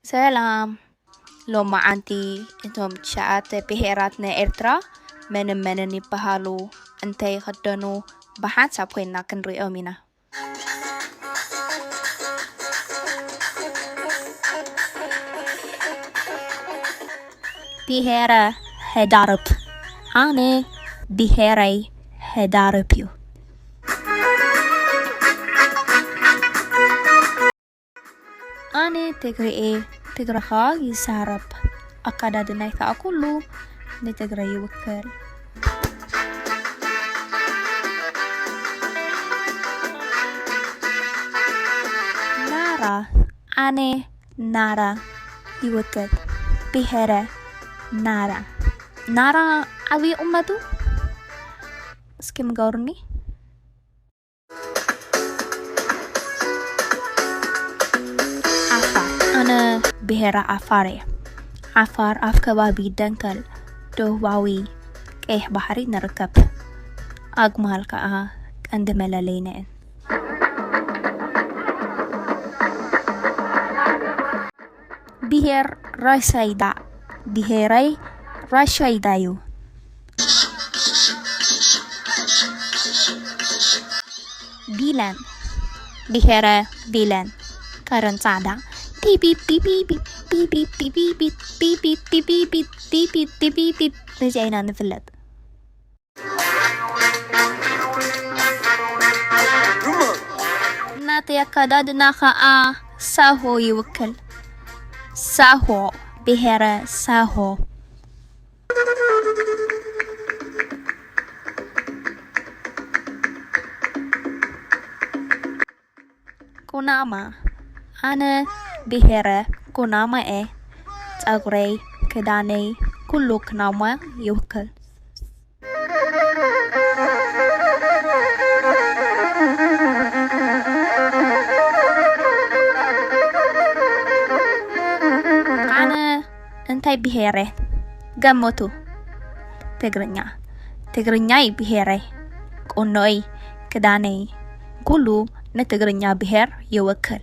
ሰላም። ሎማዓንቲ እቶም ትሽዓተ ብሄራት ናይ ኤርትራ መንን መንን ይበሃሉ፣ እንታይ ይኽደኑ፣ ብሓንሳብ ኮይንና ክንሪኦም ኢና። ብሄረ ህዳርብ። ኣነ ብሄረይ ህዳርብ እዩ። ኣነ ትግሬ እየ፣ ትግረ ኸኣ ይዛረብ። ኣከዳድናይ ከኣ ኩሉ ንትግረ ይውክል። ናራ፣ ኣነ ናራ ይውክል። ብሄረ ናራ። ናራ ዓብዪ ቁመቱ እስኪ ምገሩኒ። ዓፋር። ኣነ ብሄረ ዓፋር እየ። ዓፋር ኣብ ከባቢ ደንከል ደቡባዊ ቀይሕ ባሕሪ ንርከብ። ኣግማል ከኣ ቀንዲ መለለይና እየን። ብሄር ራሻይዳ። ብሄረይ ራሻይዳ እዩ። ቢለን። ብሄረ ቢለን። ከረን ጻዕዳ። ቢቢብ ቢቢብ ቢቢብ ቢቢብ ቢቢብ ቢቢብ ቢቢብ ቢቢብ ቢቢብ ቢቢብ። በዚኣ ኢና ንፍለጥ። ናተይ ኣከዳድና ኸኣ ሳሆ ይውክል። ሳሆ፣ ብሄረ ሳሆ። ኩናማ። ኣነ ብሄረ ኩናማ እየ። ጸጉረይ፣ ክዳነይ፣ ኩሉ ኩናማ ይውክል። ኣነ እንታይ ብሄረ? ገምቱ። ትግርኛ። ትግርኛ እዩ ብሄረይ። ቁኖይ፣ ክዳነይ፣ ኩሉ ንትግርኛ ብሄር ይውክል።